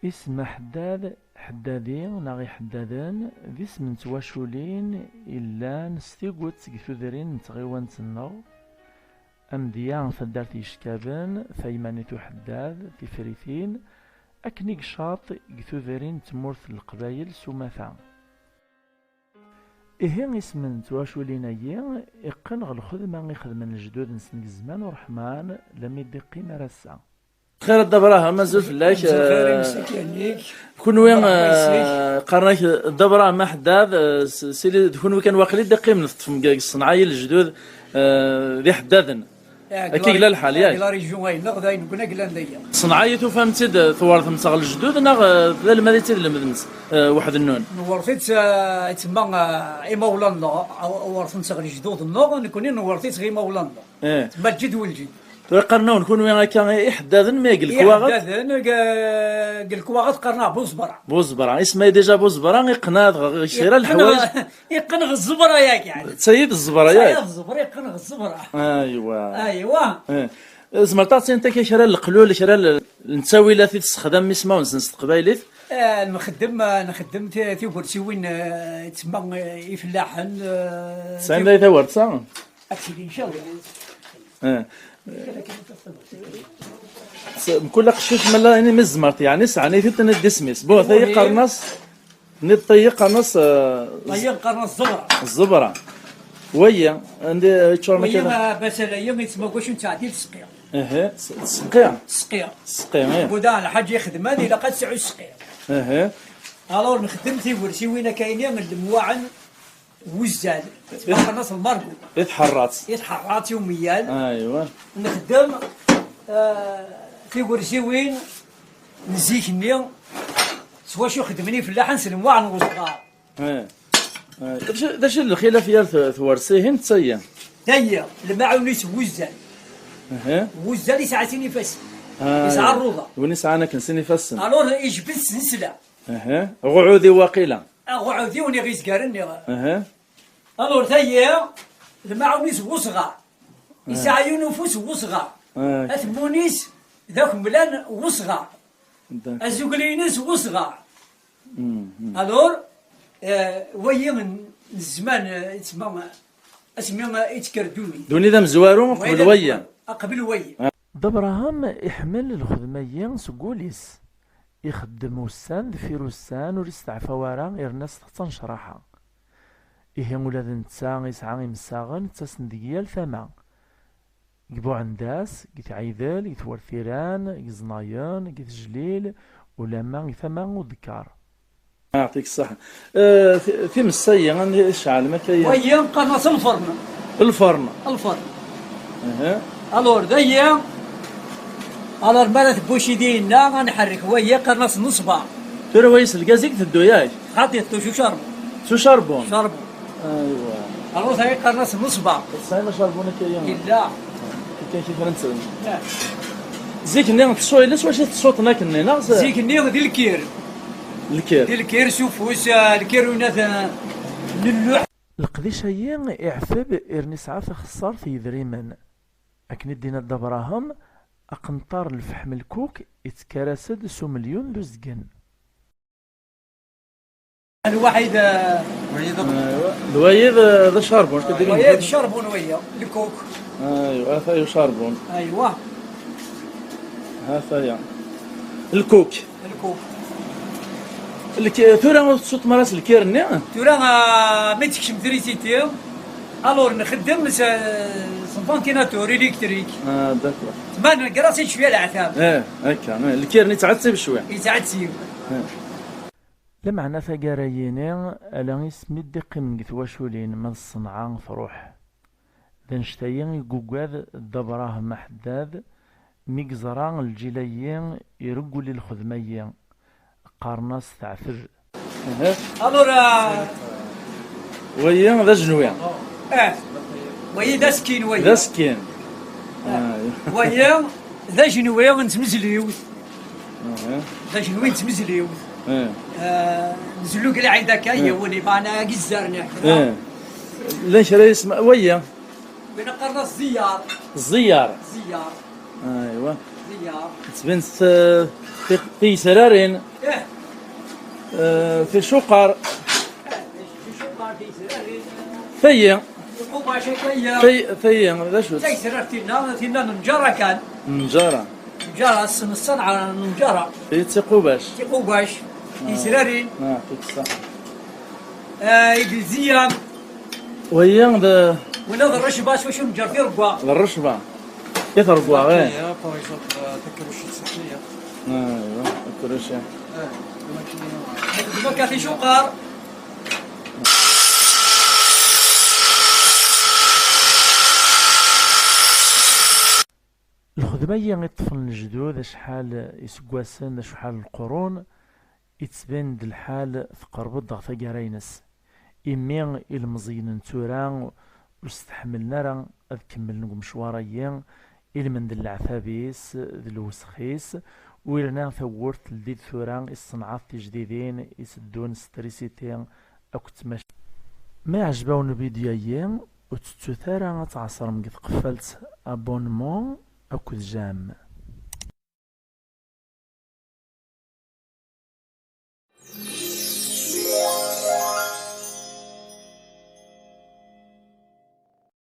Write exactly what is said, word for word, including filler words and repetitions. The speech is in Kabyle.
Isem aḥeddad, ḥeddadi neɣ iḥeddaden, d isem n twaculin illan s tiget deg tudrin n tɣiwant-nneɣ, amedya taddart yeckaben, taymanit uḥeddad, tifritin, akken i icaṭ deg tudrin n tmurt n Leqbayel s umata. Ihi isem n twaculin-agi iqqen ɣer lxedma i xedmen lejdud-nsen deg zzman uṛeḥman, lammi d-iqqim ar ass-a. Xir a Dda Brahim, azul fell-ak. Msel xir, eh, imsik yannik. Kunwi, eh, qqaren-ak Dda Brahim aḥeddad, eh, s-, sili d kunwi kan waqil i d-iqqimen teṭṭfem deg ṣṣenɛa i lejdud, eh, d iḥeddaden. Akka i yella lḥal, yak? Deg la région ay neɣ d ayen nekni i yellan dagi. Ṣṣenɛa i tufam-tt-id, eh, twertem-tt ɣer lejdud neɣ, eh, d almad i tt-id-lemdem, eh, weḥd-nnun? Nwert-itt, eh, i tma, eh, imawlan-nneɣ, eh, werten-tt ɣer lejdud-nneɣ, nekni nwert-itt ɣer imawlan-nneɣ. Eh. Ma lǧid u lǧid. Tura qqaren-awen kunwi akka iḥeddaden, mi deg lekwaɣeḍ? Iḥeddaden, deg, deg lekwaɣeḍ qqaren-aɣ Buẓebra. Buẓebra, isem-agi déjà Buẓebra, iqqen-aɣ ɣer kra n leḥwayeǧ. Iqqen ɣer ẓẓebra yak, yeɛni. D tayi d ẓẓebra yak? Tayi d ẓẓebra, iqqen ɣer ẓẓebra. Aywa. Aywa. Eh. Tzemreḍ ad ɣ-tiniḍ akka kra n leqlul, kra n, n ttawilat i tessexdam ismawen-nsen s teqbaylit? Eh, nxeddem, eh, nxeddem ti-, tigersiwin, eh, tma, eh, ifellaḥen, eh, tesɛiḍ ti- ay tawert-a? Ad tili, incallah. Eh. S-, mkul aqcic ma la ini mi tzemreḍ, yeɛni sɛan-it-id d isem-is. Bon, tayi qqaren-as, nniḍ tayi qqaren-as, eh, tayi qqaren-as ẓẓebra. Ẓẓebra. Waya, anda yeččuren wayi, akka? Ma basala-yi, yettma wacu nettɛeddi d seqqi. Ehe, s-, seqqi. Seqqi. Seqqi, eh. Buda lḥaǧa ixedmen, ilaq ad tesɛu seqqi. Ehe. Alors nexdem tigersiwin akka ini, n lemwaɛen, wuzzal, ttbaqen-as lmargu. I tḥerrat. I tḥerrat i umyal. Aywa. Nexdem, eh, tigersiwin n zik-nni, s wacu xedmen ifellaḥen s lemwaɛen n wesɣar. Eh. Eh, d acu, d acu n lxilaf gar t-, twersihin d tayi? Tayi, lmaɛun-is wuzzal. Aha. Wuzzal yesɛa sin ifassen. Ah, yesɛa rruḍa. Win yesɛan akken sin ifassen. Alors, ijbed s nsla. Aha. Ɣuɛudiw waqila. Aɣuɛudiw niɣ izgaren niɣ. Aha. Alors, tayi, lmaɛun-is n wesɣar. Yesɛa yiwen ufus n wesɣar. Ah. Atemmun-is d akemmlan n wesɣar. D'accord. Azugli-ines n wesɣar. Mhm. Alors, eh, wayi n, n zzman, eh, yettma, asmi, eh, i tekker ddunit. Ddunit d amezwaru, qbel wayi. Qbel wayi. Dda Brahem iḥemmel lxedma-yi seg wul-is. Ixeddem ussan deffir ussan, ur isteɛfa wara, irna s tneccraḥa. Ihi ula d netta yesɛa imsaɣen ttasen-d deg yal tama. Deg Buɛendas, deg Tɛidel, deg Twertiran, deg Iẓnayen, deg Tejlil, ulamma deg tama n udekkar. Yeɛṭik ṣṣeḥḥa. Eh, ti-, times-ayi, anda i tceɛlem akka-ya? Wayi qqaren-as lfern. Lfern. Lfern. Aha. Alors, d aya. Alors, mi ara tebbuci dinna, ad nḥerrek wayi, qqaren-as nneṣba. Tura wayi s lgaz i iteddu, yak? Xaṭi, iteddu s ucarbun. S ucarbun? Carbun. Aywa. Alors, tayi qqaren-as nneṣba. Tesɛim acarbun akka-ya? Yella. Akka kif ara nttren. Zik-nni, tessuɣ yella s wacu i t-tessuṭṭen akken-nni, neɣ s- Zik-nni d lkir. Lkir. D lkir s ufus, eh, lkir unat, eh, n lluḥ. Leqdic-ayi iɛfeb irni yesɛa taxeṣṣart n yedrimen. Akken i d-yenna Dda Brahem, aqenṭar n lfeḥm lkuk yettekkar-as-d s umelyun d uzgen. Lwaḥid, eh, d wayi d, d acarbun, acu k-d-, wayi d carbun, wayi, lkuk. Aywa, ata-ya ucarbun. Aywa. Ata-ya. Lkuk. Lkuk. Lk-, tura ur tettuṭ ara s lkir-nni? Tura, ah, mi tekcem trisiti, alors nxeddem s, s ventilateur électrique. Ah, d'accord. Ma negra-t-id cwiya leɛtab. Eh, akka, eh, lkir-nni yettɛettib cwiya. Yettɛettib. Eh. Lameɛna taggara-yini, ala isem i d-iqqimen deg twaculin, ma d ṣṣenɛa truḥ. D annect-ayi i yugad Dda Brahem Aḥeddad, mi yeẓra lǧil-ayi ireggel i lxedma-yi, qqaren-as teɛteb. Aha. Alors, euh, wayi d ajenwi. Eh, wayi d askin, wayi. D askin. Eh, ah, wayi d ajenwi n tmezliwt. Aha. D ajenwi n tmezliwt. Eh. Eh, nzellu deg lɛid akka, eh, yiwen, yeɛni, agizzar-nni. Eh. Llan kra yisem-, wayi? Win qqaren-as Ẓẓiyyar. Ẓẓiyyar. Ẓẓiyyar. Aywa. Ẓẓiyyar. Tettbin-d, eh, ti-, tiyesrarin. Eh, ticuqar. Tayi. Iqubac akaya. Tayi, tayi, d acu-tt? Tayesrart tinna, tinna n nǧara kan. Nǧara. Nǧara, s-, n ṣṣenɛa n nǧara. Tayi d tiqubac. Tiqubac. Tizrarin. Ah, tut ṣṣeḥ. Eh, igelziyan. Wayi d Wina d rrecba, s wacu nǧer tiregwa. D rrecba. I teregwa, eh. Takiya, par exemple, eh, takerrucit sakiya. Ah, aywa, takerrucit. Eh, d makka ticuqar. Lxedma-yi i ṭṭfen lejdud acḥal iseggasen, acḥal lqurun, yettban-d lḥal teqreb-d ɣer taggara-ines. Imi ilmeẓyen n tura ur steḥmlen ara ad kemmlen deg umecwar-agi, ilmend n leɛtab-is d lwesx-is, u yerna tawwurt teldi-d tura i ṣṣenɛat tijdidin iteddun s trisiti akked tmac. Ma iɛjeb-awen lvidyu-agi, ur tettut ara ad tɛeṣrem deg tqeffalt abonnement akked j'aime.